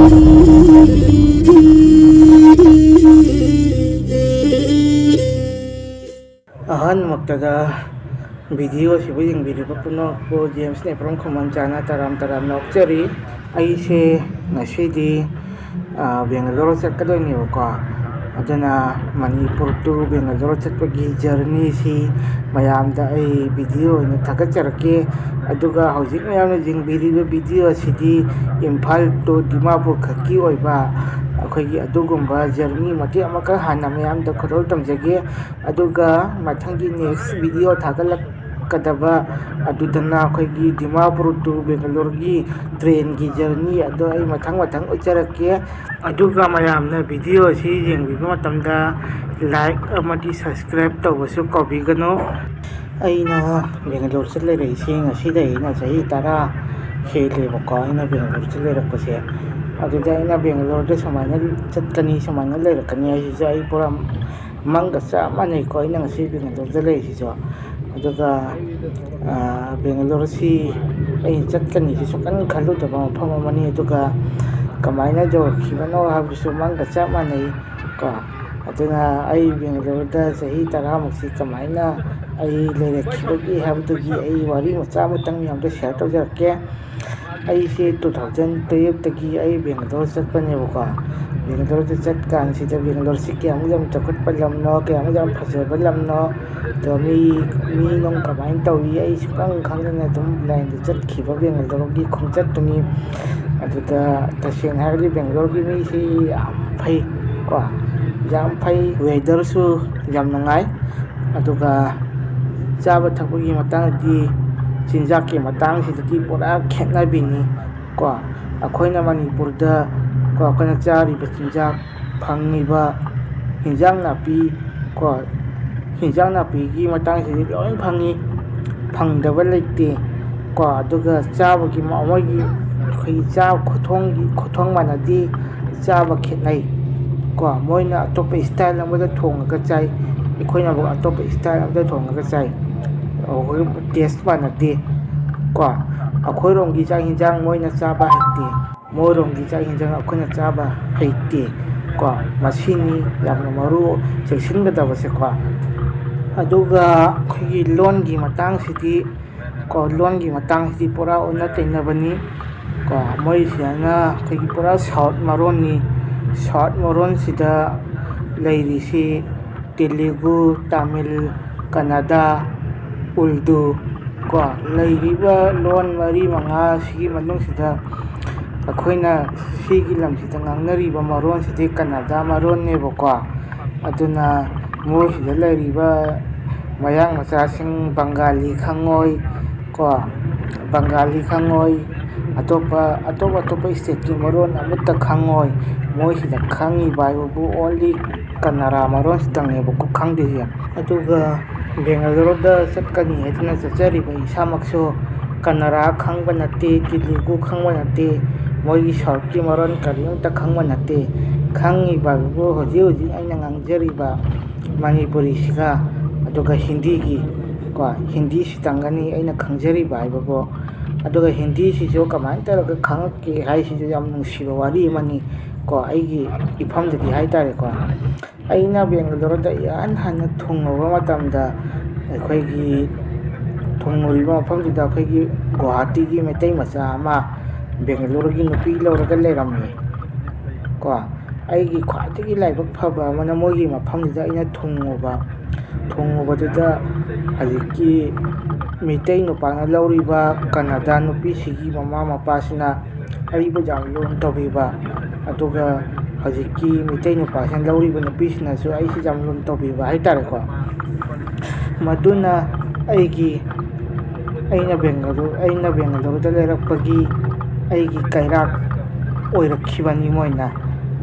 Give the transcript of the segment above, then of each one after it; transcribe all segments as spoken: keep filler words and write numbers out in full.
ꯑꯍꯥꯟꯕꯃꯛꯇꯗ video ꯑꯁꯤꯕꯨ ꯌꯦꯡꯕꯤꯔꯤꯕ ꯄꯨꯝꯅꯃꯛꯄꯨ James Nepram ꯈꯨꯃꯟ ꯆꯥꯅ ꯇꯔꯥꯝ ꯇꯔꯥꯝꯅ ꯑꯣꯛꯆꯔꯤ꯫ ꯑꯩꯁꯦ ꯉꯁꯤꯗꯤ, ꯑ, ꯕꯦꯡꯒꯂꯣꯔ ꯆꯠꯀꯗꯣꯏꯅꯦꯕꯀꯣ꯫ ꯑꯗꯨꯅ ꯃꯅꯤꯄꯨꯔ to ꯕꯦꯡꯒꯂꯣꯔ ꯆꯠꯄꯒꯤ journeyꯁꯤ ꯃꯌꯥꯝꯗ ꯑꯩ video ꯑꯣꯏꯅ ꯊꯥꯒꯠꯆꯔꯛꯀꯦ꯫ ꯑꯗꯨꯒ ꯍꯧꯖꯤꯛ ꯃꯌꯥꯝꯅ ꯌꯦꯡꯕꯤꯔꯤꯕ video ꯑꯁꯤꯗꯤ ꯏꯝꯐꯥꯜ to ꯗꯤꯃꯥꯄꯨꯔ ꯈꯛꯀꯤ ꯑꯣꯏꯕ ꯑꯩꯈꯣꯏꯒꯤ ꯑꯗꯨꯒꯨꯝꯕ journey ꯃꯇꯦꯛ ꯑꯃꯈꯛ ꯍꯥꯟꯅ ꯃꯌꯥꯝꯗ ꯈꯨꯗꯣꯜ ꯇꯝꯖꯒꯦ꯫ ꯑꯗꯨꯒ ꯃꯊꯪꯒꯤ next video ꯊꯥꯒꯠꯂꯛꯀꯗꯕ ꯑꯗꯨꯗꯅ ꯑꯩꯈꯣꯏꯒꯤ ꯗꯤꯃꯥꯄꯨꯔ to ꯕꯦꯡꯒꯂꯣꯔꯒꯤ trainꯒꯤ journey ꯑꯗꯣ ꯑꯩ ꯃꯊꯪ ꯃꯊꯪ ꯎꯠꯆꯔꯛꯀꯦ꯫ ꯑꯗꯨꯒ ꯃꯌꯥꯝꯅ video ꯑꯁꯤ ꯌꯦꯡꯕꯤꯕ ꯃꯇꯝꯗ like ꯑꯃꯗꯤ subscribe ꯇꯧꯕꯁꯨ ꯀꯥꯎꯕꯤꯒꯅꯨ꯫ ꯑꯩꯅ ꯕꯦꯡꯒꯂꯣꯔ ꯆꯠ ꯂꯩꯔꯛꯏꯁꯦ ꯉꯁꯤꯗꯒꯤ ꯑꯩꯅ ꯆꯍꯤ ꯇꯔꯥ ꯍꯦꯜꯂꯦꯕꯀꯣ, ꯑꯩꯅ ꯕꯦꯡꯒꯂꯣꯔ ꯆꯠ ꯂꯩꯔꯛꯄꯁꯦ꯫ ꯑꯗꯨꯗ ꯑꯩꯅ ꯕꯦꯡꯒꯂꯣꯔꯗ ꯁꯨꯃꯥꯏꯅ ꯆꯠꯀꯅꯤ, ꯁꯨꯃꯥꯏꯅ ꯂꯩꯔꯛꯀꯅꯤ ꯍꯥꯏꯁꯤꯁꯨ ꯑꯩ ꯄꯨꯔꯥ ꯃꯪꯒ ꯆꯞ ꯃꯥꯟꯅꯩꯀꯣ, ꯑꯩꯅ ꯉꯁꯤ ꯕꯦꯡꯒꯂꯣꯔꯗ ꯂꯩꯔꯤꯁꯤꯁꯨ꯫ ꯑꯗꯨꯒ, ꯑ, ꯕꯦꯡꯒꯂꯣꯔꯁꯤ ꯑꯩ ꯆꯠꯀꯅꯤꯁꯤ ꯁꯨꯡꯈꯟ ꯈꯜꯂꯨꯗꯕ ꯃꯐꯝ ꯑꯃꯅꯤ꯫ ꯑꯗꯨꯒ ꯀꯃꯥꯏꯅ ꯌꯧꯔꯛꯈꯤꯕꯅꯣ ꯍꯥꯏꯕꯁꯨ ꯃꯪꯒ ꯆꯞ ꯃꯥꯟꯅꯩ ꯀꯣ꯫ ꯑꯗꯨꯅ ꯑꯩ ꯕꯦꯡꯒꯂꯣꯔꯗ ꯆꯍꯤ ꯇꯔꯥꯃꯨꯛꯁꯤ ꯀꯃꯥꯏꯅ ꯑꯩ ꯂꯩꯔꯛꯈꯤꯕꯒꯦ ꯍꯥꯏꯕꯗꯨꯒꯤ ꯑꯩ ꯋꯥꯔꯤ ꯃꯆꯥ ꯑꯃꯇꯪ ꯃꯌꯥꯝꯗ share ꯇꯧꯖꯔꯛꯀꯦ꯫ ꯑꯩꯁꯦ two thousand twelveꯇꯒꯤ ꯑꯩ ꯕꯦꯡꯒꯂꯣꯔ ꯆꯠꯄꯅꯦꯕꯀꯣ꯫ ꯕꯦꯡꯒꯂꯣꯔꯗ ꯆꯠꯀꯥꯟꯁꯤꯗ ꯕꯦꯡꯒꯂꯣꯔꯁꯤ ꯀꯌꯥꯃꯨꯛ ꯌꯥꯝ ꯆꯥꯎꯈꯠꯄ ꯂꯝꯅꯣ, ꯀꯌꯥꯃꯨꯛ ꯌꯥꯝ ꯐꯖꯕ ꯂꯝꯅꯣ, ꯑꯗꯣ ꯃꯤ, ꯃꯤ ꯅꯨꯡ ꯀꯃꯥꯏꯅ ꯇꯧꯏ, ꯑꯩ ꯁꯨꯡꯈꯪ ꯈꯪꯗꯅ ꯑꯗꯨꯝ ꯂꯥꯏꯟꯗ ꯆꯠꯈꯤꯕ ꯕꯦꯡꯒꯂꯣꯔꯒꯤ ꯈꯣꯡꯆꯠꯇꯨꯅꯤ꯫ ꯑꯗꯨꯗ ꯇꯁꯦꯡꯅ ꯍꯥꯏꯔꯒꯗꯤ ꯕꯦꯡꯒꯂꯣꯔꯒꯤ ꯃꯤꯁꯤ ꯌꯥꯝ ꯐꯩ ꯀꯣ, ꯌꯥꯝ ꯐꯩ, weatherꯁꯨ ꯌꯥꯝ ꯅꯨꯡꯉꯥꯏ꯫ ꯑꯗꯨꯒ ꯆꯥꯕ ꯊꯛꯄꯒꯤ ꯃꯇꯥꯡꯗꯗꯤ, ꯆꯤꯟꯖꯥꯛꯀꯤ ꯃꯇꯥꯡꯁꯤꯗꯗꯤ ꯄꯨꯔꯥ ꯈꯦꯠꯅꯕꯤꯅꯤ ꯀꯣ꯫ ꯑꯩꯈꯣꯏꯅ ꯃꯅꯤꯄꯨꯔꯗ ꯀꯣ, ꯑꯩꯈꯣꯏꯅ ꯆꯥꯔꯤꯕ ꯆꯤꯟꯖꯥꯛ, ꯐꯪꯉꯤꯕ ꯍꯤꯟꯖꯥꯡ ꯅꯥꯄꯤ ꯀꯣ, ꯍꯤꯟꯖꯥꯡ ꯅꯥꯄꯤꯒꯤ ꯃꯇꯥꯡꯁꯤꯗꯤ ꯂꯣꯏ ꯐꯪꯉꯤ, ꯐꯪꯗꯕ ꯂꯩꯇꯦ ꯀꯣ꯫ ꯑꯗꯨꯒ ꯆꯥꯕꯒꯤ ꯃ-, ꯃꯣꯏꯒꯤ ꯑꯩꯈꯣꯏꯒꯤ ꯆꯥꯕ ꯈꯨꯊꯣꯡꯒꯤ, ꯈꯨꯊꯣꯡ ꯃꯥꯟꯅꯗꯦ, ꯆꯥꯕ ꯈꯦꯠꯅꯩ ꯀꯣ꯫ ꯃꯣꯏꯅ ꯑꯇꯣꯞꯄ style ꯑꯃꯗ ꯊꯣꯡꯉꯒ ꯆꯥꯏ, ꯑꯩꯈꯣꯏꯅ ꯑꯃꯨꯛ ꯑꯇꯣꯞꯄ style ꯑꯃꯗ ꯊꯣꯡꯉꯒ ꯆꯥꯏ꯫ ꯑꯩꯈꯣꯏ taste ꯃꯥꯟꯅꯗꯦ ꯀꯣ꯫ ꯑꯩꯈꯣꯏꯔꯣꯝꯒꯤ ꯆꯥꯛ ꯍꯤꯟꯖꯥꯡ ꯃꯣꯏꯅ ꯆꯥꯕ ꯍꯩꯇꯦ꯫ ꯃꯣꯏꯔꯣꯝꯒꯤ ꯆꯥꯛ ꯌꯦꯟꯁꯥꯡ ꯑꯩꯈꯣꯏꯅ ꯆꯥꯕ ꯍꯩꯇꯦ꯫ ꯀꯣ, ꯃꯁꯤꯅꯤ ꯌꯥꯝꯅ ꯃꯔꯨ ꯆꯦꯛꯁꯤꯟꯒꯗꯕꯁꯦꯀꯣ꯫ ꯑꯗꯨꯒ ꯑꯩꯈꯣꯏꯒꯤ ꯂꯣꯟꯒꯤ ꯃꯇꯥꯡꯁꯤꯗꯤ ꯀꯣ, ꯂꯣꯟꯒꯤ ꯃꯇꯥꯡꯁꯤꯗꯤ ꯄꯨꯔꯥ ꯑꯣꯟꯅ ꯇꯩꯅꯕꯅꯤ꯫ ꯀꯣ, ꯃꯣꯏꯁꯤꯗꯅ ꯑꯩꯈꯣꯏꯒꯤ ꯄꯨꯔꯥ ꯁꯥꯎꯠ ꯃꯔꯣꯟꯅꯤ꯫ ꯁꯥꯎꯠ ꯃꯔꯣꯟꯁꯤꯗ ꯂꯩꯔꯤꯁꯤ ꯇꯦꯂꯨꯒꯨ, ꯇꯥꯃꯤꯜ, ꯀꯟꯅꯗꯥ, ꯎꯔꯗꯨ꯫ ꯀꯣ, ꯂꯩꯔꯤꯕ ꯂꯣꯟ ꯃꯔꯤ ꯃꯉꯥꯁꯤꯒꯤ ꯃꯅꯨꯡꯁꯤꯗ ꯑꯩꯈꯣꯏꯅ ꯁꯤꯒꯤ ꯂꯝꯁꯤꯗ ꯉꯥꯡꯅꯔꯤꯕ ꯃꯔꯣꯟꯁꯤꯗꯤ ꯀꯟꯅꯗꯥ ꯃꯔꯣꯟꯅꯦꯕꯀꯣ꯫ ꯑꯗꯨꯅ ꯃꯣꯏꯁꯤꯗ ꯂꯩꯔꯤꯕ ꯃꯌꯥꯡ ꯃꯆꯥꯁꯤꯡ ꯕꯪꯒꯥꯂꯤ ꯈꯪꯉꯣꯏ꯫ ꯀꯣ, ꯕꯪꯒꯥꯂꯤ ꯈꯪꯉꯣꯏ, ꯑꯇꯣꯞꯄ, ꯑꯇꯣꯞ ꯑꯇꯣꯞꯄ ꯁ꯭ꯇꯦꯠꯀꯤ ꯃꯔꯣꯟ ꯑꯃꯠꯇ ꯈꯪꯉꯣꯏ꯫ ꯃꯣꯏꯁꯤꯗ ꯈꯪꯉꯤꯕ ꯍꯥꯏꯕꯕꯨ only ꯀꯅꯥꯔꯥ ꯃꯔꯣꯟꯁꯤꯗꯪꯅꯦꯕꯀꯣ ꯈꯪꯗꯣꯏꯁꯦ꯫ ꯑꯗꯨꯒ ꯕꯦꯡꯒꯂꯣꯔꯗ ꯆꯠꯀꯅꯤ ꯍꯥꯏꯗꯨꯅ ꯆꯠꯆꯔꯤꯕ ꯏꯁꯥꯃꯛꯁꯨ ꯀꯅꯥꯔꯥ ꯈꯪꯕ ꯅꯠꯇꯦ, ꯇꯦꯂꯨꯒꯨ ꯈꯪꯕ ꯅꯠꯇꯦ, ꯃꯣꯏꯒꯤ ꯁꯥꯎꯠꯀꯤ ꯃꯔꯣꯟ ꯀꯔꯤꯝꯇ ꯈꯪꯕ ꯅꯠꯇꯦ꯫ ꯈꯪꯉꯤꯕ ꯍꯥꯏꯕꯕꯨ ꯍꯧꯖꯤꯛ ꯍꯧꯖꯤꯛ ꯑꯩꯅ ꯉꯥꯡꯖꯔꯤꯕ ꯃꯅꯤꯄꯨꯔꯤꯁꯤꯒ, ꯑꯗꯨꯒ ꯍꯤꯟꯗꯤꯒꯤ, ꯀꯣ, ꯍꯤꯟꯗꯤꯁꯤꯇꯪꯒꯅꯤ ꯑꯩꯅ ꯈꯪꯖꯔꯤꯕ ꯍꯥꯏꯕꯕꯨ꯫ ꯑꯗꯨꯒ ꯍꯤꯟꯗꯤꯁꯤꯁꯨ ꯀꯃꯥꯏꯅ ꯇꯧꯔꯒ ꯈꯪꯉꯛꯀꯦ ꯍꯥꯏꯁꯤꯁꯨ ꯌꯥꯝ ꯅꯨꯡꯁꯤꯕ ꯋꯥꯔꯤ ꯑꯃꯅꯤ꯫ ꯀꯣ, ꯑꯩꯒꯤ ꯏꯐꯝꯗꯗꯤ ꯍꯥꯏꯇꯥꯔꯦꯀꯣ꯫ ꯑꯩꯅ ꯕꯦꯡꯒꯂꯣꯔꯗ ꯏꯍꯥꯟ ꯍꯥꯟꯅ ꯊꯨꯡꯂꯨꯕ ꯃꯇꯝꯗ, ꯑꯩꯈꯣꯏꯒꯤ ꯊꯨꯡꯂꯨꯔꯤꯕ ꯃꯐꯝꯗꯨꯗ ꯑꯩꯈꯣꯏꯒꯤ ꯒꯨꯋꯥꯍꯥꯇꯤꯒꯤ ꯃꯩꯇꯩ ꯃꯆꯥ ꯑꯃ ꯕꯦꯡꯒꯂꯣꯔꯒꯤ ꯅꯨꯄꯤ ꯂꯧꯔꯒ ꯂꯩꯔꯝꯃꯤ꯫ ꯀꯣ, ꯑꯩꯒꯤ ꯈ꯭ꯋꯥꯏꯗꯒꯤ ꯂꯥꯏꯕꯛ ꯐꯕ ꯑꯃꯅ ꯃꯣꯏꯒꯤ ꯃꯐꯝꯗꯨꯗ ꯑꯩꯅ ꯊꯨꯡꯉꯨꯕ, ꯊꯨꯡꯉꯨꯕꯗꯨꯗ ꯍꯧꯖꯤꯛꯀꯤ ꯃꯤꯇꯩ ꯅꯨꯄꯥꯅ ꯂꯧꯔꯤꯕ ꯀꯅꯥꯗꯥ ꯅꯨꯄꯤꯁꯤꯒꯤ ꯃꯃꯥ ꯃꯄꯥꯁꯤꯅ ꯑꯩꯕꯨ ꯌꯥꯝ ꯂꯨꯅ ꯇꯧꯕꯤꯕ, ꯑꯗꯨꯒ ꯍꯧꯖꯤꯛꯀꯤ ꯃꯤꯇꯩ ꯅꯨꯄꯥꯁꯤꯅ ꯂꯧꯔꯤꯕ ꯅꯨꯄꯤꯁꯤꯅꯁꯨ ꯑꯩꯁꯤ ꯌꯥꯝ ꯂꯨꯅ ꯇꯧꯕꯤꯕ ꯍꯥꯏꯇꯥꯔꯦꯀꯣ꯫ ꯃꯗꯨꯅ ꯑꯩꯒꯤ, ꯑꯩꯅ ꯕꯦꯡꯒꯂꯨ-, ꯑꯩꯅ ꯕꯦꯡꯒꯂꯨꯔꯨꯗ ꯂꯩꯔꯛꯄꯒꯤ ꯑꯩꯒꯤ ꯀꯩꯔꯥꯛ ꯑꯣꯏꯔꯛꯈꯤꯕꯅꯤ ꯃꯣꯏꯅ꯫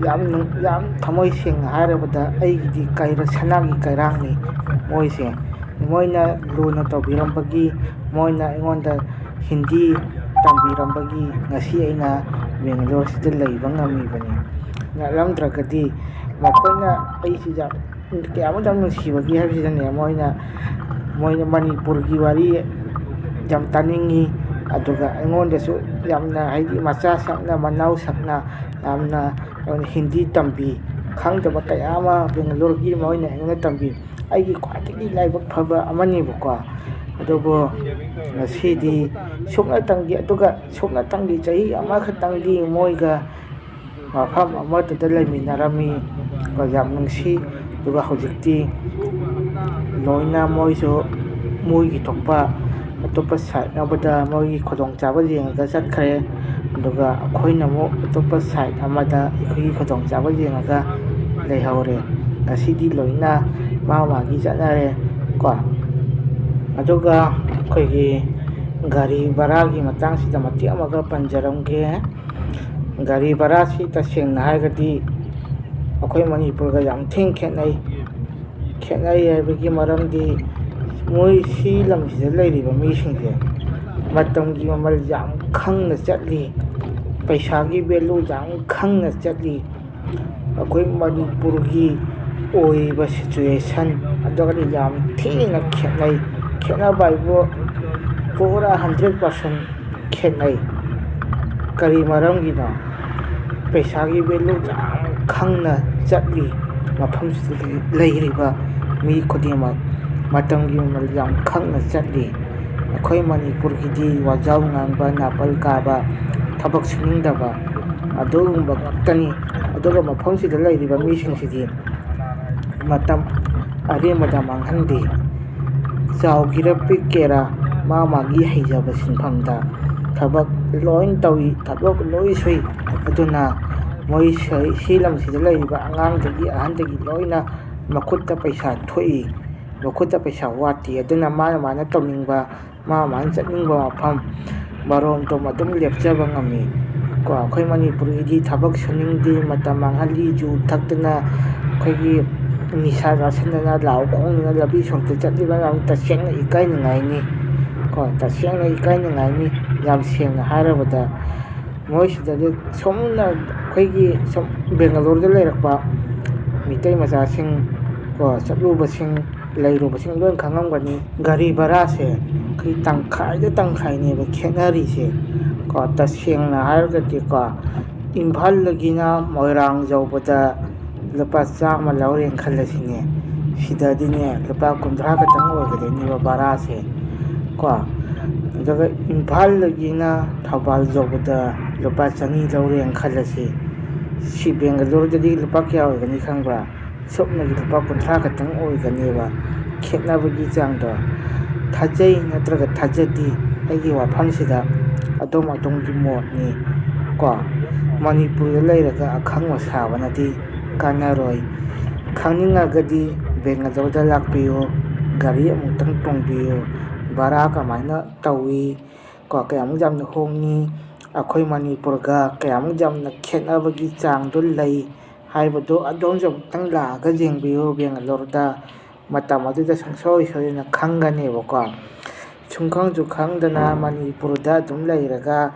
ꯌꯥꯝ ꯅꯨꯡ-, ꯌꯥꯝ ꯊꯃꯣꯏ ꯁꯦꯡꯅ ꯍꯥꯏꯔꯕꯗ ꯑꯩꯒꯤꯗꯤ ꯀꯩꯔꯥꯛ, ꯁꯅꯥꯒꯤ ꯀꯩꯔꯥꯛꯅꯤ ꯃꯣꯏꯁꯦ꯫ ꯃꯣꯏꯅ ꯂꯨꯅ ꯇꯧꯕꯤꯔꯝꯕꯒꯤ, ꯃꯣꯏꯅ ꯑꯩꯉꯣꯟꯗ ꯍꯤꯟꯗꯤ ꯇꯝꯕꯤꯔꯝꯕꯒꯤ ꯉꯁꯤ ꯑꯩꯅ ꯕꯦꯡꯒꯂꯣꯔꯁꯤꯗ ꯂꯩꯕ ꯉꯝꯃꯤꯕꯅꯤ꯫ ꯅꯠꯂꯝꯗ꯭ꯔꯒꯗꯤ ꯃꯈꯣꯏꯅ ꯑꯩꯁꯤ ꯌꯥꯝ, ꯀꯌꯥꯃꯨꯛ ꯌꯥꯝ ꯅꯨꯡꯁꯤꯕꯒꯦ ꯍꯥꯏꯕꯁꯤꯗꯅꯦ, ꯃꯣꯏꯅ, ꯃꯣꯏꯅ ꯃꯅꯤꯄꯨꯔꯒꯤ ꯋꯥꯔꯤ ꯌꯥꯝ ꯇꯥꯅꯤꯡꯉꯤ, ꯑꯗꯨꯒ ꯑꯩꯉꯣꯟꯗꯁꯨ ꯌꯥꯝꯅ, ꯍꯥꯏꯗꯤ, ꯃꯆꯥ ꯁꯛꯅ ꯃꯅꯥꯎ ꯁꯛꯅ ꯌꯥꯝꯅ, ꯌꯥꯝꯅ ꯍꯤꯟꯗꯤ ꯇꯝꯕꯤ, ꯈꯪꯗꯕ ꯀꯌꯥ ꯑꯃ ꯕꯦꯡꯒꯂꯣꯔꯒꯤ ꯃꯣꯏꯅ ꯑꯩꯉꯣꯟꯗ ꯇꯝꯕꯤ꯫ ꯑꯩꯒꯤ ꯈ꯭ꯋꯥꯏꯗꯒꯤ ꯂꯥꯏꯕꯛ ꯐꯕ ꯑꯃꯅꯦꯕꯀꯣ꯫ ꯑꯗꯨꯕꯨ ꯉꯁꯤꯗꯤ ꯁꯨꯞꯅꯇꯪꯒꯤ, ꯑꯗꯨꯒ ꯁꯨꯞꯅꯇꯪꯒꯤ ꯆꯍꯤ ꯑꯃꯈꯛꯇꯪꯒꯤ ꯃꯣꯏꯒ ꯃꯐꯝ ꯑꯃꯠꯇꯗ ꯂꯩꯃꯤꯟꯅꯔꯝꯃꯤ꯫ ꯌꯥꯝ ꯅꯨꯡꯁꯤ꯫ ꯑꯗꯨꯒ ꯍꯧꯖꯤꯛꯇꯤ ꯂꯣꯏꯅ ꯃꯣꯏꯁꯨ ꯃꯣꯏꯒꯤ ꯊꯣꯛꯄ ꯑꯇꯣꯞꯄ ꯁꯥꯏꯠ ꯑꯃꯗ ꯃꯣꯏꯒꯤ ꯈꯨꯗꯣꯡꯆꯥꯕ ꯌꯦꯡꯉꯒ ꯆꯠꯈ꯭ꯔꯦ꯫ ꯑꯗꯨꯒ ꯑꯩꯈꯣꯏꯅ ꯑꯃꯨꯛ ꯑꯇꯣꯞꯄ ꯁꯥꯏꯠ ꯑꯃꯗ ꯑꯩꯈꯣꯏꯒꯤ ꯈꯨꯗꯣꯡꯆꯥꯕ ꯌꯦꯡꯉꯒ ꯂꯩꯍꯧꯔꯦ꯫ ꯉꯁꯤꯗꯤ ꯂꯣꯏꯅ ꯃꯥ ꯃꯥꯒꯤ ꯆꯠꯅꯔꯦ ꯀꯣ꯫ ꯑꯗꯨꯒ ꯑꯩꯈꯣꯏꯒꯤ ꯒꯥꯔꯤ ꯚꯔꯥꯒꯤ ꯃꯇꯥꯡꯁꯤꯗ ꯃꯇꯦꯛ ꯑꯃꯒ ꯄꯟꯖꯔꯝꯒꯦ꯫ ꯒꯥꯔꯤ ꯚꯔꯥꯁꯤ ꯇꯁꯦꯡꯅ ꯍꯥꯏꯔꯒꯗꯤ ꯑꯩꯈꯣꯏ ꯃꯅꯤꯄꯨꯔꯒ ꯌꯥꯝ ꯊꯤꯅ ꯈꯦꯠꯅꯩ꯫ ꯈꯦꯠꯅꯩ ꯍꯥꯏꯕꯒꯤ ꯃꯔꯝꯗꯤ ꯃꯣꯏ ꯁꯤ ꯂꯝꯁꯤꯗ ꯂꯩꯔꯤꯕ ꯃꯤꯁꯤꯡꯁꯦ ꯃꯇꯝꯒꯤ ꯃꯃꯜ ꯌꯥꯝ ꯈꯪꯅ ꯆꯠꯂꯤ, ꯄꯩꯁꯥꯒꯤ ꯚꯦꯂꯨ ꯌꯥꯝ ꯈꯪꯅ ꯆꯠꯂꯤ꯫ ꯑꯩꯈꯣꯏ ꯃꯅꯤꯄꯨꯔꯒꯤ ꯑꯣꯏꯔꯤꯕ ꯁꯤꯆꯨꯋꯦꯁꯟ ꯑꯗꯨꯒꯗꯤ ꯌꯥꯝ ꯊꯤꯅ ꯈꯦꯠꯅꯩ꯫ ꯈꯦꯠꯅꯕ ꯍꯥꯏꯕꯨ ꯄꯨꯔꯥ ꯍꯟꯗ꯭ꯔꯦꯠ ꯄꯥꯔꯁꯦꯟ ꯈꯦꯠꯅꯩ꯫ ꯀꯔꯤ ꯃꯔꯝꯒꯤꯅꯣ? ꯄꯩꯁꯥꯒꯤ ꯚꯦꯂꯨ ꯌꯥꯝ ꯈꯪꯅ ꯆꯠꯂꯤ꯫ ꯃꯐꯝꯁꯤꯗ ꯂꯩꯔꯤꯕ ꯃꯤ ꯈꯨꯗꯤꯡꯃꯛ ꯃꯇꯝꯒꯤ ꯃꯃꯜ ꯌꯥꯝ ꯈꯪꯅ ꯆꯠꯂꯤ꯫ ꯑꯩꯈꯣꯏ ꯃꯅꯤꯄꯨꯔꯒꯤꯗꯤ ꯋꯥꯖꯥꯎ ꯉꯥꯡꯕ, ꯅꯥꯄꯜ ꯀꯥꯕ, ꯊꯕꯛ ꯁꯨꯅꯤꯡꯗꯕ ꯑꯗꯨꯒꯨꯝꯕ ꯉꯥꯛꯇꯅꯤ꯫ ꯑꯗꯨꯒ ꯃꯐꯝꯁꯤꯗ ꯂꯩꯔꯤꯕ ꯃꯤꯁꯤꯡꯁꯤꯗꯤ ꯃꯇꯝ ꯑꯔꯦꯝꯕꯗ ꯃꯥꯡꯍꯟꯗꯦ꯫ ꯆꯥꯎꯒꯦꯔꯥ ꯄꯤꯛꯀꯦꯔꯥ ꯃꯥ ꯃꯥꯒꯤ ꯍꯩꯖꯕ ꯁꯤꯟꯐꯝꯗ ꯊꯕꯛ ꯂꯣꯏ ꯇꯧꯏ, ꯊꯕꯛ ꯂꯣꯏ ꯁꯨꯏ꯫ ꯑꯗꯨꯅ ꯃꯣꯏ ꯁꯤ ꯂꯝꯁꯤꯗ ꯂꯩꯔꯤꯕ ꯑꯉꯥꯡꯗꯒꯤ ꯑꯍꯟꯗꯒꯤ ꯂꯣꯏꯅ ꯃꯈꯨꯠꯇ ꯄꯩꯁꯥ ꯊꯣꯛꯏ, ꯃꯈꯨꯠꯇ ꯄꯩꯁꯥ ꯋꯥꯠꯇꯦ꯫ ꯑꯗꯨꯅ ꯃꯥꯅ ꯃꯥꯅ ꯇꯧꯅꯤꯡꯕ, ꯃꯥ ꯃꯥꯅ ꯆꯠꯅꯤꯡꯕ ꯃꯐꯝ ꯃꯔꯣꯝꯗꯣꯝ ꯑꯗꯨꯝ ꯂꯦꯞꯆꯕ ꯉꯝꯃꯤ꯫ ꯀꯣ, ꯑꯩꯈꯣꯏ ꯃꯅꯤꯄꯨꯔꯒꯤꯗꯤ ꯊꯕꯛ ꯁꯨꯅꯤꯡꯗꯦ, ꯃꯇꯝ ꯃꯥꯡꯍꯜꯂꯤ, ꯌꯨ ꯊꯛꯇꯅ, ꯑꯩꯈꯣꯏꯒꯤ ꯅꯤꯁꯥ ꯆꯥꯁꯤꯟꯗꯅ ꯂꯥꯎ ꯈꯣꯡꯗꯅ ꯂꯝꯕꯤ ꯁꯣꯔꯣꯛꯇ ꯆꯠꯂꯤꯕ ꯃꯌꯥꯝ ꯇꯁꯦꯡꯅ ꯏꯀꯥꯏꯅꯤꯡꯉꯥꯏꯅꯤ꯫ ꯀꯣ, ꯇꯁꯦꯡꯅ ꯏꯀꯥꯏꯅꯤꯡꯉꯥꯏꯅꯤ꯫ ꯌꯥꯝ ꯁꯦꯡꯅ ꯍꯥꯏꯔꯕꯗ ꯃꯣꯏꯁꯤꯗꯗꯤ ꯁꯣꯝꯅ ꯑꯩꯈꯣꯏꯒꯤ ꯁꯨꯝ ꯕꯦꯡꯒꯂꯣꯔꯗ ꯂꯩꯔꯛꯄ ꯃꯤꯇꯩ ꯃꯆꯥꯁꯤꯡ, ꯀꯣ, ꯆꯠꯂꯨꯕꯁꯤꯡ, ꯂꯩꯔꯨꯕꯁꯤꯡ ꯂꯣꯏ ꯈꯪꯉꯝꯒꯅꯤ꯫ ꯒꯥꯔꯤ ꯚꯔꯥꯁꯦ ꯑꯩꯈꯣꯏ ꯇꯪꯈꯥꯏꯗ ꯇꯪꯈꯥꯏꯅꯦꯕ ꯈꯦꯠꯅꯔꯤꯁꯦ꯫ ꯀꯣ, ꯇꯁꯦꯡꯅ ꯍꯥꯏꯔꯒꯗꯤꯀꯣ, ꯏꯝꯐꯥꯜꯗꯒꯤꯅ ꯃꯣꯏꯔꯥꯡ ꯌꯧꯕꯗ ꯂꯨꯄꯥ ꯆꯥꯝꯃ ꯂꯧꯔꯦꯅ ꯈꯜꯂꯁꯤꯅꯦ, ꯁꯤꯗꯗꯤꯅꯦ ꯂꯨꯄꯥ ꯀꯨꯟꯊ꯭ꯔꯥ ꯈꯛꯇꯪ ꯑꯣꯏꯒꯗꯣꯏꯅꯦꯕ ꯚꯔꯥꯁꯦ꯫ ꯀꯣ, ꯑꯗꯨꯒ ꯏꯝꯐꯥꯜꯗꯒꯤꯅ ꯊꯧꯕꯥꯜ ꯌꯧꯕꯗ ꯂꯨꯄꯥ ꯆꯅꯤ ꯂꯧꯔꯦꯅ ꯈꯜꯂꯁꯤ꯫ ꯁꯤ ꯕꯦꯡꯒꯂꯣꯔꯗꯗꯤ ꯂꯨꯄꯥ ꯀꯌꯥ ꯑꯣꯏꯒꯅꯤ ꯈꯪꯕ꯭ꯔꯥ? ꯁꯨꯞꯅꯒꯤ ꯂꯨꯄꯥ ꯀꯨꯟꯊ꯭ꯔꯥ ꯈꯛꯇꯪ ꯑꯣꯏꯒꯅꯦꯕ ꯈꯦꯠꯅꯕꯒꯤ ꯆꯥꯡꯗꯣ꯫ ꯊꯥꯖꯩ ꯅꯠꯇ꯭ꯔꯒ ꯊꯥꯖꯗꯦ, ꯑꯩꯒꯤ ꯋꯥꯐꯝꯁꯤꯗ ꯑꯗꯣꯝ ꯑꯗꯣꯝꯒꯤ ꯃꯣꯠꯅꯤ꯫ ꯀꯣ, ꯃꯅꯤꯄꯨꯔꯗ ꯂꯩꯔꯒ ꯑꯈꯪꯕ ꯁꯥꯕꯅꯗꯤ ꯀꯥꯟꯅꯔꯣꯏ꯫ ꯈꯪꯅꯤꯡꯉꯒꯗꯤ ꯕꯦꯡꯒꯂꯣꯔꯗ ꯂꯥꯛꯄꯤꯌꯨ, ꯒꯥꯔꯤ ꯑꯃꯨꯛꯇꯪ ꯇꯣꯡꯕꯤꯌꯨ, ꯚꯔꯥ ꯀꯃꯥꯏꯅ ꯇꯧꯏ, ꯀꯣ, ꯀꯌꯥꯃꯨꯛ ꯌꯥꯝꯅ ꯍꯣꯡꯉꯤ, ꯑꯩꯈꯣꯏ ꯃꯅꯤꯄꯨꯔꯒ ꯀꯌꯥꯃꯨꯛ ꯌꯥꯝꯅ ꯈꯦꯠꯅꯕꯒꯤ ꯆꯥꯡꯗꯣ ꯂꯩ ꯍꯥꯏꯕꯗꯣ ꯑꯗꯣꯝꯁꯨ ꯑꯃꯨꯛꯇꯪ ꯂꯥꯛꯑꯒ ꯌꯦꯡꯕꯤꯌꯨ ꯕꯦꯡꯒꯂꯣꯔꯗ꯫ ꯃꯇꯝ ꯑꯗꯨꯗ ꯁꯨꯡꯁꯣꯏ ꯁꯣꯏꯗꯅ ꯈꯪꯒꯅꯦꯕꯀꯣ꯫ ꯁꯨꯡꯈꯪꯁꯨ ꯈꯪꯗꯅ ꯃꯅꯤꯄꯨꯔꯗ ꯑꯗꯨꯝ ꯂꯩꯔꯒ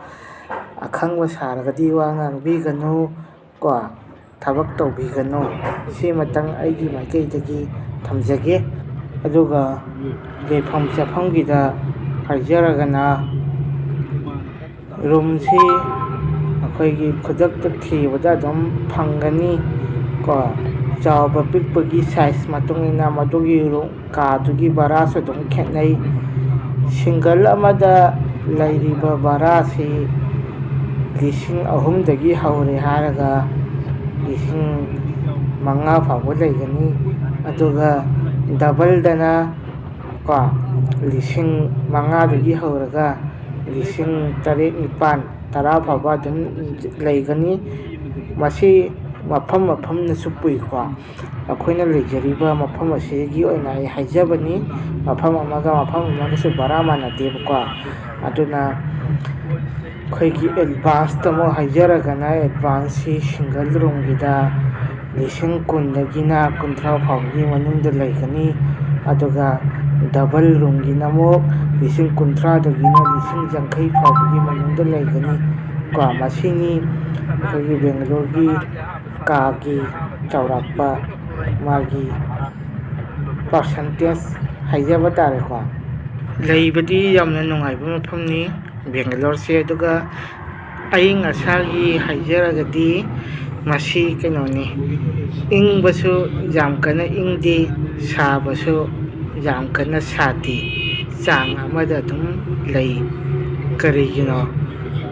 ꯑꯈꯪꯕ ꯁꯥꯔꯒꯗꯤ ꯋꯥ ꯉꯥꯡꯕꯤꯒꯅꯨ꯫ ꯀꯣ, ꯊꯕꯛ ꯇꯧꯕꯤꯒꯅꯨ꯫ ꯁꯤꯃꯇꯪ ꯑꯩꯒꯤ ꯃꯥꯏꯀꯩꯗꯒꯤ ꯊꯝꯖꯒꯦ꯫ ꯑꯗꯨꯒ ꯂꯩꯐꯝ ꯆꯥꯐꯝꯒꯤꯗ ꯍꯥꯏꯖꯔꯒꯅ, ꯔꯨꯝꯁꯤ ꯑꯩꯈꯣꯏꯒꯤ ꯈꯨꯗꯛꯇ ꯊꯤꯕꯗ ꯑꯗꯨꯝ ꯐꯪꯒꯅꯤ꯫ ꯀꯣ, ꯆꯥꯎꯕ ꯄꯤꯛꯄꯒꯤ ꯁꯥꯏꯖ ꯃꯇꯨꯡ ꯏꯟꯅ ꯃꯗꯨꯒꯤ ꯔꯨꯝ ꯀꯥꯗꯨꯒꯤ ꯚꯔꯥꯁꯨ ꯑꯗꯨꯝ ꯈꯦꯠꯅꯩ꯫ ꯁꯤꯡꯒꯜ ꯑꯃꯗ ꯂꯩꯔꯤꯕ ꯚꯔꯥꯁꯤ ꯂꯤꯁꯤꯡ ꯑꯍꯨꯝꯗꯒꯤ ꯍꯧꯔꯦ ꯍꯥꯏꯔꯒ ꯂꯤꯁꯤꯡ ꯃꯉꯥ ꯐꯥꯎꯕ ꯂꯩꯒꯅꯤ꯫ ꯑꯗꯨꯒ ꯗꯕꯜꯗꯅ ꯀꯣ, ꯂꯤꯁꯤꯡ ꯃꯉꯥꯗꯒꯤ ꯍꯧꯔꯒ ꯂꯤꯁꯤꯡ ꯇꯔꯦꯠ, ꯅꯤꯄꯥꯟ, ꯇꯔꯥ ꯐꯥꯎꯕ ꯑꯗꯨꯝ ꯂꯩꯒꯅꯤ꯫ ꯃꯁꯤ ꯃꯐꯝ ꯃꯐꯝꯅꯁꯨ ꯄꯨꯏꯀꯣ꯫ ꯑꯩꯈꯣꯏꯅ ꯂꯩꯖꯔꯤꯕ ꯃꯐꯝ ꯑꯁꯤꯒꯤ ꯑꯣꯏꯅ ꯑꯩ ꯍꯥꯏꯖꯕꯅꯤ꯫ ꯃꯐꯝ ꯑꯃꯒ ꯃꯐꯝ ꯑꯃꯒꯁꯨ ꯚꯔꯥ ꯃꯥꯟꯅꯗꯦꯕꯀꯣ꯫ ꯑꯗꯨꯅ ꯑꯩꯈꯣꯏꯒꯤ ꯑꯦꯗꯚꯥꯟꯁꯇ ꯑꯃꯨꯛ ꯍꯥꯏꯖꯔꯒꯅ, ꯑꯦꯗꯚꯥꯟꯁꯁꯤ ꯁꯤꯡꯒꯜ ꯔꯨꯝꯒꯤꯗ ꯂꯤꯁꯤꯡ ꯀꯨꯟꯗꯒꯤꯅ ꯀꯨꯟꯊ꯭ꯔꯥ ꯐꯥꯎꯕꯒꯤ ꯃꯅꯨꯡꯗ ꯂꯩꯒꯅꯤ꯫ ꯑꯗꯨꯒ ꯗꯕꯜ ꯔꯨꯝꯒꯤꯅ ꯑꯃꯨꯛ ꯂꯤꯁꯤꯡ ꯀꯨꯟꯊ꯭ꯔꯥꯗꯒꯤꯅ ꯂꯤꯁꯤꯡ ꯌꯥꯡꯈꯩ ꯐꯥꯎꯕꯒꯤ ꯃꯅꯨꯡꯗ ꯂꯩꯒꯅꯤ꯫ ꯀꯣ, ꯃꯁꯤꯅꯤ ꯑꯩꯈꯣꯏꯒꯤ ꯕꯦꯡꯒꯂꯣꯔꯒꯤ ꯀꯥꯒꯤ ꯆꯥꯎꯔꯥꯛꯄ ꯃꯥꯒꯤ ꯄꯥꯔꯁꯦꯟꯇꯦꯖ ꯍꯥꯏꯖꯕ ꯇꯥꯔꯦꯀꯣ꯫ ꯂꯩꯕꯗꯤ ꯌꯥꯝꯅ ꯅꯨꯡꯉꯥꯏꯕ ꯃꯐꯝꯅꯤ ꯕꯦꯡꯒꯂꯣꯔꯁꯦ꯫ ꯑꯗꯨꯒ ꯑꯏꯪ ꯑꯁꯥꯒꯤ ꯍꯥꯏꯖꯔꯒꯗꯤ, ꯃꯁꯤ ꯀꯩꯅꯣꯅꯤ, ꯏꯪꯕꯁꯨ ꯌꯥꯝ ꯀꯟꯅ ꯏꯪꯗꯦ, ꯁꯥꯕꯁꯨ ꯌꯥꯝ ꯀꯟꯅ ꯁꯥꯗꯦ, ꯆꯥꯡ ꯑꯃꯗ ꯑꯗꯨꯝ ꯂꯩ꯫ ꯀꯔꯤꯒꯤꯅꯣ?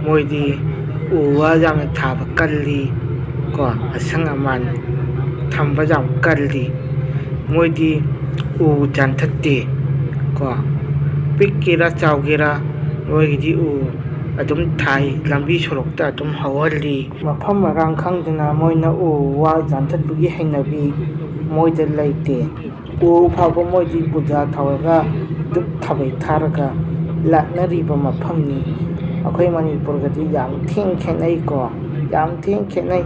ꯃꯣꯏꯗꯤ ꯎ ꯋꯥ ꯌꯥꯝꯅ ꯊꯥꯕ ꯀꯜꯂꯤ ꯀꯣ, ꯑꯁꯪ ꯑꯃꯥꯟ ꯊꯝꯕ ꯌꯥꯝ ꯀꯜꯂꯤ꯫ ꯃꯣꯏꯗꯤ ꯎ ꯌꯥꯟꯊꯠꯇꯦ ꯀꯣ, ꯄꯤꯛꯀꯦꯔꯥ ꯆꯥꯎꯒꯦꯔꯥ, ꯃꯣꯏꯒꯤꯗꯤ ꯎ ꯑꯗꯨꯝ ꯊꯥꯏ, ꯂꯝꯕꯤ ꯁꯣꯔꯣꯛꯇ ꯑꯗꯨꯝ ꯍꯧꯍꯜꯂꯤ꯫ ꯃꯐꯝ ꯃꯔꯥꯡ ꯈꯪꯗꯅ ꯃꯣꯏꯅ ꯎ ꯋꯥ ꯌꯥꯟꯊꯠꯄꯒꯤ ꯍꯩꯅꯕꯤ ꯃꯣꯏꯗ ꯂꯩꯇꯦ꯫ ꯎ ꯐꯥꯎꯕ ꯃꯣꯏꯗꯤ ꯄꯨꯖꯥ ꯇꯧꯔꯒ, ꯙꯨꯞ ꯊꯥꯕꯩ ꯊꯥꯔꯒ ꯂꯥꯠꯅꯔꯤꯕ ꯃꯐꯝꯅꯤ꯫ ꯑꯩꯈꯣꯏ ꯃꯅꯤꯄꯨꯔꯒꯗꯤ ꯌꯥꯝ ꯊꯤꯅ ꯈꯦꯠꯅꯩꯀꯣ, ꯌꯥꯝ ꯊꯤꯅ ꯈꯦꯠꯅꯩ꯫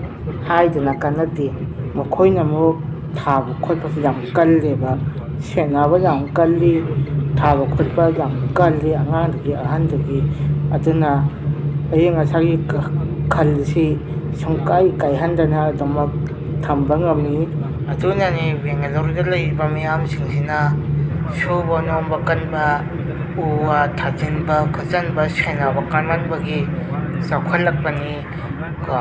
ꯍꯥꯏꯗꯅ ꯀꯥꯟꯅꯗꯦ꯫ ꯃꯈꯣꯏꯅ ꯑꯃꯨꯛ ꯊꯥꯕ ꯈꯣꯠꯄꯁꯨ ꯌꯥꯝ ꯀꯜꯂꯦꯕ, ꯁꯦꯟꯅꯕ ꯌꯥꯝ ꯀꯜꯂꯤ, ꯊꯥꯕ ꯈꯣꯠꯄ ꯌꯥꯝ ꯀꯜꯂꯤ, ꯑꯉꯥꯡꯗꯒꯤ ꯑꯍꯟꯗꯒꯤ꯫ ꯑꯗꯨꯅ ꯑꯏꯪ ꯑꯁꯥꯒꯤ ꯈꯜꯁꯤ ꯁꯨꯡꯀꯥꯏ ꯀꯥꯏꯍꯟꯗꯅ ꯑꯗꯨꯃꯛ ꯊꯝꯕ ꯉꯝꯃꯤ꯫ ꯑꯗꯨꯅꯅꯤ ꯕꯦꯡꯒꯂꯣꯔꯗ ꯂꯩꯔꯤꯕ ꯃꯤꯌꯥꯝꯁꯤꯡꯁꯤꯅ ꯁꯨꯕ ꯅꯣꯝꯕ ꯀꯟꯕ, ꯎ ꯋꯥ ꯊꯥꯖꯤꯟꯕ ꯈꯣꯠꯆꯤꯟꯕ, ꯁꯦꯟꯅꯕ ꯀꯟꯃꯟꯕꯒꯤ ꯆꯥꯎꯈꯠꯂꯛꯄꯅꯤ ꯀꯣ꯫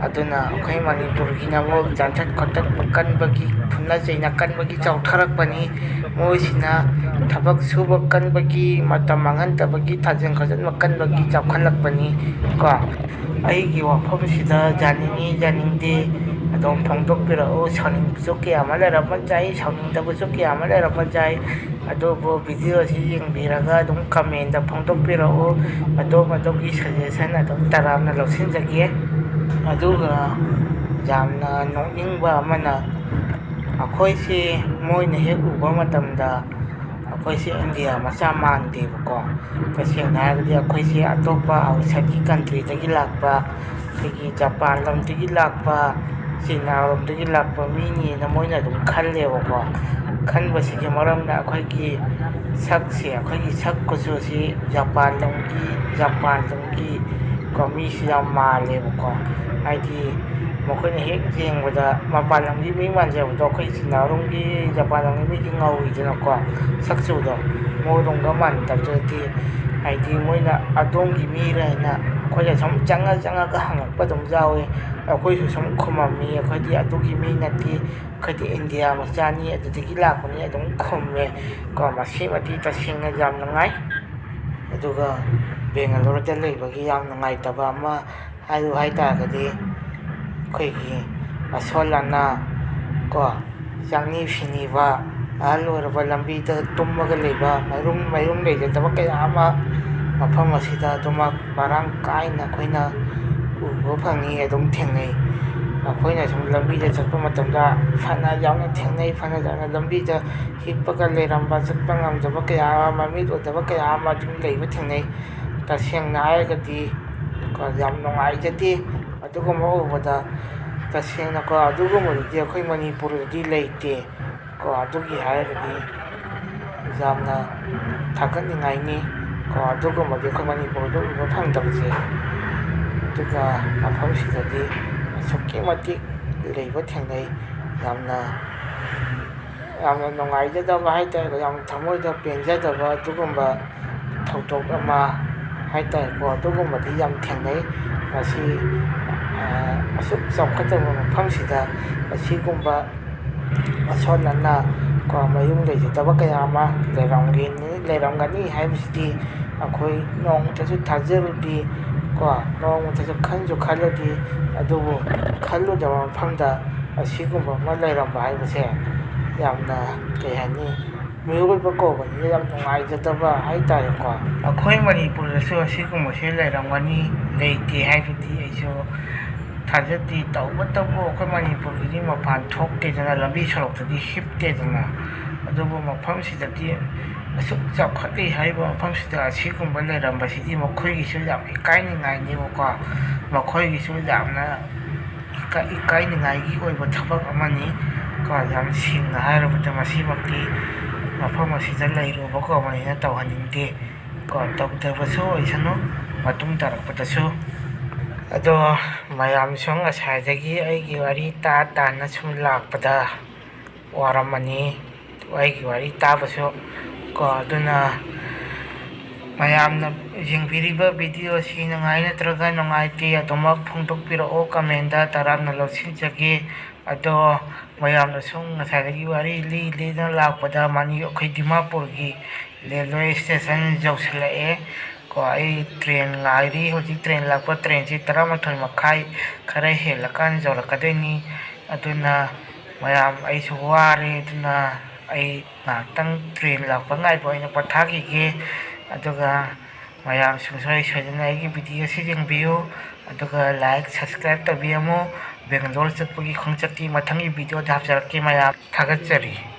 ꯑꯗꯨꯅ ꯑꯩꯈꯣꯏ ꯃꯅꯤꯄꯨꯔꯒꯤꯅ ꯑꯃꯨꯛ ꯆꯥꯟꯊꯠ ꯈꯣꯠꯇꯠꯄ ꯀꯟꯕꯒꯤ, ꯐꯨꯅ ꯆꯩꯅ ꯀꯟꯕꯒꯤ ꯆꯥꯎꯊꯔꯛꯄꯅꯤ꯫ ꯃꯣꯏꯁꯤꯅ ꯊꯕꯛ ꯁꯨꯕ ꯀꯟꯕꯒꯤ, ꯃꯇꯝ ꯃꯥꯡꯍꯟꯗꯕꯒꯤ, ꯊꯥꯖꯤꯟ ꯈꯣꯠꯆꯤꯟꯕ ꯀꯟꯕꯒꯤ ꯆꯥꯎꯈꯠꯂꯛꯄꯅꯤ ꯀꯣ꯫ ꯑꯩꯒꯤ ꯋꯥꯐꯝꯁꯤꯗ ꯌꯥꯅꯤꯡꯉꯤ ꯌꯥꯅꯤꯡꯗꯦ ꯑꯗꯨꯝ ꯐꯣꯡꯗꯣꯛꯄꯤꯔꯛꯎ꯫ ꯁꯥꯎꯅꯤꯡꯕꯁꯨ ꯀꯌꯥ ꯑꯃ ꯂꯩꯔꯝꯕ ꯌꯥꯏ, ꯁꯥꯎꯅꯤꯡꯗꯕꯁꯨ ꯀꯌꯥ ꯑꯃ ꯂꯩꯔꯝꯕ ꯌꯥꯏ꯫ ꯑꯗꯨꯕꯨ ꯚꯤꯗꯤꯑꯣ ꯑꯁꯤ ꯌꯦꯡꯕꯤꯔꯒ ꯑꯗꯨꯝ ꯀꯃꯦꯟꯗ ꯐꯣꯡꯗꯣꯛꯄꯤꯔꯛꯎ꯫ ꯑꯗꯣꯝ ꯑꯗꯣꯝꯒꯤ ꯁꯖꯦꯁꯟ ꯑꯗꯨꯝ ꯇꯔꯥꯝꯅ ꯂꯧꯁꯤꯟꯖꯒꯦ꯫ ꯑꯗꯨꯒ ꯌꯥꯝꯅ ꯅꯣꯛꯅꯤꯡꯕ ꯑꯃꯅ, ꯑꯩꯈꯣꯏꯁꯤ ꯃꯣꯏꯅ ꯍꯦꯛ ꯎꯕ ꯃꯇꯝꯗ ꯑꯩꯈꯣꯏꯁꯤ ꯏꯟꯗꯤꯌꯥ ꯃꯆꯥ ꯃꯥꯟꯗꯦꯕꯀꯣ꯫ ꯇꯁꯦꯡꯅ ꯍꯥꯏꯔꯒꯗꯤ ꯑꯩꯈꯣꯏꯁꯤ ꯑꯇꯣꯞꯄ ꯑꯥꯎꯠꯁꯥꯏꯠꯀꯤ ꯀꯟꯇ꯭ꯔꯤꯗꯒꯤ ꯂꯥꯛꯄ, ꯑꯩꯈꯣꯏꯒꯤ ꯖꯄꯥꯟ ꯂꯝꯗꯒꯤ ꯂꯥꯛꯄ, ꯆꯤꯅꯥꯔꯣꯝꯗꯒꯤ ꯂꯥꯛꯄ ꯃꯤꯅꯦꯅ ꯃꯣꯏꯅ ꯑꯗꯨꯝ ꯈꯜꯂꯦꯕꯀꯣ꯫ ꯈꯟꯕꯁꯤꯒꯤ ꯃꯔꯝꯅ ꯑꯩꯈꯣꯏꯒꯤ ꯁꯛꯁꯦ, ꯑꯩꯈꯣꯏꯒꯤ ꯁꯛ ꯀꯨꯆꯨꯁꯤ ꯖꯄꯥꯟ ꯂꯝꯒꯤ, ꯖꯄꯥꯟ ꯂꯝꯒꯤ ꯀꯣ ꯃꯤꯁꯤ ꯌꯥꯝ ꯃꯥꯜꯂꯦꯕꯀꯣ꯫ ꯍꯥꯏꯗꯤ ꯃꯈꯣꯏꯅ ꯍꯦꯛ ꯌꯦꯡꯕꯗ ꯃꯄꯥꯟ ꯂꯝꯒꯤ ꯃꯤ ꯃꯥꯟꯖꯕꯗꯣ, ꯑꯩꯈꯣꯏ ꯆꯤꯅꯥꯔꯣꯝꯒꯤ, ꯖꯄꯥꯟꯂꯣꯝꯒꯤ ꯃꯤꯗꯤ ꯉꯧꯋꯤꯗꯅꯀꯣ, ꯁꯛꯆꯨꯗꯣ ꯃꯣꯏꯔꯣꯝꯒ ꯃꯥꯟꯅꯗꯕꯗꯨꯗꯤ, ꯍꯥꯏꯗꯤ ꯃꯣꯏꯅ ꯑꯗꯣꯝꯒꯤ ꯃꯤꯔ ꯍꯥꯏꯅ ꯑꯩꯈꯣꯏꯗ ꯁꯨꯝ ꯆꯪꯉ ꯆꯪꯉꯒ ꯍꯪꯉꯛꯄ ꯑꯗꯨꯝ ꯌꯥꯎꯋꯤ꯫ ꯑꯩꯈꯣꯏꯁꯨ ꯁꯨꯝ ꯈꯨꯝꯃꯝꯃꯤ, "ꯑꯩꯈꯣꯏꯗꯤ ꯑꯗꯨꯒꯤ ꯃꯤ ꯅꯠꯇꯦ, ꯑꯩꯈꯣꯏꯗꯤ ꯏꯟꯗꯤꯌꯥ ꯃꯆꯥꯅꯤ, ꯑꯗꯨꯗꯒꯤ ꯂꯥꯛꯄꯅꯤ" ꯑꯗꯨꯝ ꯈꯨꯝꯃꯦ ꯀꯣ꯫ ꯃꯁꯤꯃꯗꯤ ꯇꯁꯦꯡꯅ ꯌꯥꯝ ꯅꯨꯡꯉꯥꯏ꯫ ꯑꯗꯨꯒ ꯕꯦꯡꯒꯂꯣꯔꯗ ꯂꯩꯕꯒꯤ ꯌꯥꯝ ꯅꯨꯡꯉꯥꯏꯇꯕ ꯑꯃ ꯍꯥꯏꯌꯨ ꯍꯥꯏ ꯇꯥꯔꯒꯗꯤ, ꯑꯩꯈꯣꯏꯒꯤ ꯑꯁꯣꯜ ꯑꯅꯥ ꯀꯣ, ꯆꯥꯛꯅꯤ ꯁꯤꯅꯤꯕ, ꯑꯍꯜ ꯑꯣꯏꯔꯕ ꯂꯝꯕꯤꯗ ꯇꯨꯝꯃꯒ ꯂꯩꯕ, ꯃꯌꯨꯝ ꯃꯌꯨꯝ ꯂꯩꯖꯗꯕ ꯀꯌꯥ ꯑꯃ ꯃꯐꯝ ꯑꯁꯤꯗ ꯑꯗꯨꯃꯛ ꯃꯔꯥꯡ ꯀꯥꯏꯅ ꯑꯩꯈꯣꯏꯅ ꯎꯕ ꯐꯪꯉꯤ, ꯑꯗꯨꯝ ꯊꯦꯡꯅꯩ꯫ ꯑꯩꯈꯣꯏꯅ ꯁꯨꯝ ꯂꯝꯕꯤꯗ ꯆꯠꯄ ꯃꯇꯝꯗ ꯐꯅ ꯌꯥꯝꯅ ꯊꯦꯡꯅꯩ, ꯐꯅ ꯌꯥꯝꯅ ꯂꯝꯕꯤꯗ ꯍꯤꯞꯄꯒ ꯂꯩꯔꯝꯕ, ꯆꯠꯄ ꯉꯝꯗꯕ ꯀꯌꯥ ꯑꯃ, ꯃꯃꯤꯠ ꯎꯗꯕ ꯀꯌꯥ ꯑꯃ ꯑꯗꯨꯝ ꯂꯩꯕ ꯊꯦꯡꯅꯩ꯫ ꯇꯁꯦꯡꯅ ꯍꯥꯏꯔꯒꯗꯤ ꯀꯣ, ꯌꯥꯝ ꯅꯨꯡꯉꯥꯏꯖꯗꯦ ꯑꯗꯨꯒꯨꯝꯕ ꯎꯕꯗ꯫ ꯇꯁꯦꯡꯅꯀꯣ, ꯑꯗꯨꯒꯨꯝꯕꯗꯨꯗꯤ ꯑꯩꯈꯣꯏ ꯃꯅꯤꯄꯨꯔꯗꯗꯤ ꯂꯩꯇꯦ ꯀꯣ꯫ ꯑꯗꯨꯒꯤ ꯍꯥꯏꯔꯒꯗꯤ ꯌꯥꯝꯅ ꯊꯥꯒꯠꯅꯤꯡꯉꯥꯏꯅꯤ ꯀꯣ, ꯑꯗꯨꯒꯨꯝꯕꯗꯤ ꯑꯩꯈꯣꯏ ꯃꯅꯤꯄꯨꯔꯗ ꯎꯕ ꯐꯪꯗꯕꯁꯦ꯫ ꯑꯗꯨꯒ ꯃꯐꯝꯁꯤꯗꯗꯤ ꯑꯁꯨꯛꯀꯤ ꯃꯇꯤꯛ ꯂꯩꯕ ꯊꯦꯡꯅꯩ꯫ ꯌꯥꯝꯅ ꯌꯥꯝꯅ ꯅꯨꯡꯉꯥꯏꯖꯗꯕ ꯍꯥꯏ ꯇꯥꯔꯦꯀꯣ, ꯌꯥꯝ ꯊꯃꯣꯏꯗ ꯄꯦꯟꯖꯗꯕ ꯑꯗꯨꯒꯨꯝꯕ ꯊꯧꯗꯣꯛ ꯑꯃ ꯍꯥꯏ ꯇꯥꯔꯦꯀꯣ, ꯑꯗꯨꯒꯨꯝꯕꯗꯤ ꯌꯥꯝ ꯊꯦꯡꯅꯩ꯫ ꯃꯁꯤ, ꯑ, ꯑꯁꯨꯛ ꯆꯥꯎꯈꯠꯆꯕ ꯃꯐꯝꯁꯤꯗ ꯑꯁꯤꯒꯨꯝꯕ ꯑꯁꯣꯟ ꯑꯅꯥ ꯀꯣ, ꯃꯌꯨꯝ ꯂꯩꯖꯗꯕ ꯀꯌꯥ ꯑꯃ ꯂꯩꯔꯝꯒꯅꯤ, ꯂꯩꯔꯝꯒꯅꯤ ꯍꯥꯏꯕꯁꯤꯗꯤ ꯑꯩꯈꯣꯏ ꯅꯣꯡꯃꯇꯁꯨ ꯊꯥꯖꯔꯨꯗꯦ ꯀꯣ, ꯅꯣꯡꯃꯇꯁꯨ ꯈꯟꯁꯨ ꯈꯜꯂꯨꯗꯦ꯫ ꯑꯗꯨꯕꯨ ꯈꯜꯂꯨꯗꯕ ꯃꯐꯝꯗ ꯑꯁꯤꯒꯨꯝꯕ ꯑꯃ ꯂꯩꯔꯝꯕ ꯍꯥꯏꯕꯁꯦ ꯌꯥꯝꯅ, ꯀꯩ ꯍꯥꯏꯅꯤ, ꯃꯤꯑꯣꯏꯕ ꯀꯧꯕꯅꯤꯅ ꯌꯥꯝ ꯅꯨꯡꯉꯥꯏꯖꯗꯕ ꯍꯥꯏ ꯇꯥꯔꯦꯀꯣ꯫ ꯑꯩꯈꯣꯏ ꯃꯅꯤꯄꯨꯔꯗꯁꯨ ꯑꯁꯤꯒꯨꯝꯕꯁꯦ ꯂꯩꯔꯝꯒꯅꯤ, ꯂꯩꯇꯦ ꯍꯥꯏꯕꯗꯤ ꯑꯩꯁꯨ ꯊꯥꯖꯗꯦ꯫ ꯇꯧꯕꯇꯕꯨ ꯑꯩꯈꯣꯏ ꯃꯅꯤꯄꯨꯔꯒꯤꯗꯤ ꯃꯄꯥꯟ ꯊꯣꯛꯇꯦꯗꯅ, ꯂꯝꯕꯤ ꯁꯣꯔꯣꯛꯇꯗꯤ ꯍꯤꯞꯇꯦꯗꯅ꯫ ꯑꯗꯨꯕꯨ ꯃꯐꯝꯁꯤꯗꯗꯤ ꯑꯁꯨꯛ ꯆꯥꯎꯈꯠꯂꯤ ꯍꯥꯏꯔꯤꯕ ꯃꯐꯝꯁꯤꯗ ꯑꯁꯤꯒꯨꯝꯕ ꯂꯩꯔꯝꯕꯁꯤꯗꯤ ꯃꯈꯣꯏꯒꯤꯁꯨ ꯌꯥꯝ ꯏꯀꯥꯏꯅꯤꯡꯉꯥꯏꯅꯦꯕꯀꯣ꯫ ꯃꯈꯣꯏꯒꯤꯁꯨ ꯌꯥꯝꯅ ꯏꯀꯥꯏ-, ꯏꯀꯥꯏꯅꯤꯡꯉꯥꯏꯒꯤ ꯑꯣꯏꯕ ꯊꯕꯛ ꯑꯃꯅꯤ ꯀꯣ꯫ ꯌꯥꯝ ꯁꯦꯡꯅ ꯍꯥꯏꯔꯕꯗ ꯃꯁꯤꯃꯛꯇꯤ ꯃꯐꯝ ꯑꯁꯤꯗ ꯂꯩꯔꯨꯕ ꯀꯧꯕꯅꯤꯅ ꯇꯧꯍꯟꯅꯤꯡꯗꯦ ꯀꯣ꯫ ꯇꯧꯗꯕꯁꯨ ꯑꯣꯏꯁꯅꯨ, ꯃꯇꯨꯡ ꯇꯥꯔꯛꯄꯗꯁꯨ꯫ ꯑꯗꯣ ꯃꯌꯥꯝꯁꯨ ꯉꯁꯥꯏꯗꯒꯤ ꯑꯩꯒꯤ ꯋꯥꯔꯤ ꯇꯥ ꯇꯥꯅ ꯁꯨꯝ ꯂꯥꯛꯄꯗ ꯋꯥꯔꯝꯃꯅꯤ, ꯑꯩꯒꯤ ꯋꯥꯔꯤ ꯇꯥꯕꯁꯨ ꯀꯣ꯫ ꯑꯗꯨꯅ ꯃꯌꯥꯝꯅ ꯌꯦꯡꯕꯤꯔꯤꯕ video ꯑꯁꯤ ꯅꯨꯡꯉꯥꯏ ꯅꯠꯇ꯭ꯔꯒ ꯅꯨꯡꯉꯥꯏꯇꯦ ꯑꯗꯨꯃꯛ ꯐꯣꯡꯗꯣꯛꯄꯤꯔꯛꯑꯣ comment ꯇ, ꯇꯔꯥꯝꯅ ꯂꯧꯁꯤꯟꯖꯒꯦ꯫ ꯑꯗꯣ ꯃꯌꯥꯝꯅꯁꯨ ꯉꯁꯥꯏꯗꯒꯤ ꯋꯥꯔꯤ ꯂꯤ ꯂꯤꯗꯅ ꯂꯥꯛꯄꯗ ꯃꯅꯤ-, ꯑꯩꯈꯣꯏ ꯗꯤꯃꯥꯄꯨꯔꯒꯤ railway station ꯌꯧꯁꯤꯜꯂꯛꯑꯦ ꯀꯣ꯫ ꯑꯩ train ꯉꯥꯏꯔꯤ꯫ ꯍꯧꯖꯤꯛ train ꯂꯥꯛꯄ, train ꯁꯤ ꯇꯔꯥꯃꯥꯊꯣꯏ ꯃꯈꯥꯏ ꯈꯔ ꯍꯦꯜꯂꯀꯥꯟꯗ ꯌꯧꯔꯛꯀꯗꯣꯏꯅꯤ꯫ ꯑꯗꯨꯅ ꯃꯌꯥꯝ, ꯑꯩꯁꯨ ꯋꯥꯔꯦ, ꯑꯗꯨꯅ ꯑꯩ ꯉꯥꯏꯍꯥꯛꯇꯪ train ꯂꯥꯛꯄ ꯉꯥꯏꯕ ꯑꯣꯏꯅ ꯄꯣꯊꯥꯈꯤꯒꯦ꯫ ꯑꯗꯨꯒ ꯃꯌꯥꯝ ꯁꯨꯡꯁꯣꯏ ꯁꯣꯏꯗꯅ ꯑꯩꯒꯤ video ꯑꯁꯤ ꯌꯦꯡꯕꯤꯌꯨ, ꯑꯗꯨꯒ like, subscribe ꯇꯧꯕꯤꯔꯝꯃꯨ꯫ ꯕꯦꯡꯒꯂꯣꯔ ꯆꯠꯄꯒꯤ ꯈꯣꯡꯆꯠꯇꯤ ꯃꯊꯪꯒꯤ video ꯗ ꯍꯥꯞꯆꯔꯛꯀꯦ ꯃꯌꯥꯝ꯫ ꯊꯥꯒꯠꯆꯔꯤ꯫